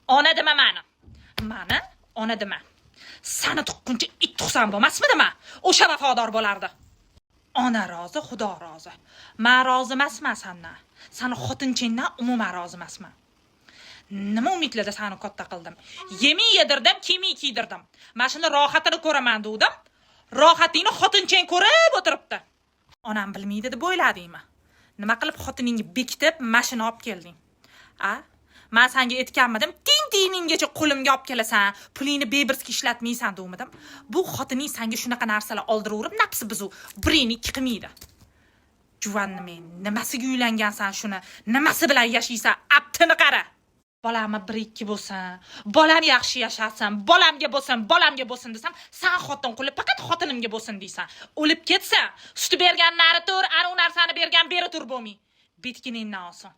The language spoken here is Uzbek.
Ona dema mani. Mani ona dema. Sani tuqquncha it tug'sam bo'lmasmidimi? O'sha vafodor bo'lardi. Ona rozi, Xudo rozi. Men rozi emasman sandan. Sani xotinchingdan umuman rozi emasman. Nima umidlarda sani katta qildim? Yemi yedirdim, kiymi kiydirdim. Mana shuni rohatini ko'raman degdim. Rohatingni xotinchang ko'rib o'tiribdi. Onam bilmaydi deb o'yladingmi? Nima qilib xotiningni bekitib mashina olib kelding? A? Men senga aytganmidim, tin tiyininggacha qo'limga olib kelasan, pulingni bebirski ishlatmaysan degmidim. Bu xotining senga shunaqa narsalar oldiraverib, nafsi buzuq, biringni ikki qilmaydi. Juvanni men nimasiga uylangansan shuni, nimasi bilan yashaysan, abtini qara. Bolamni bir ikki bo'lsin, bolam yaxshi yashasin, bolamga bo'lsin, bolamga bo'lsin desam, san xotin qilib faqat xotinimga bo'lsin deysan. O'lib ketsa, suti bergan nari tur, ana u narsani bergan beri tur bo'lmay. Betginingdan olsin.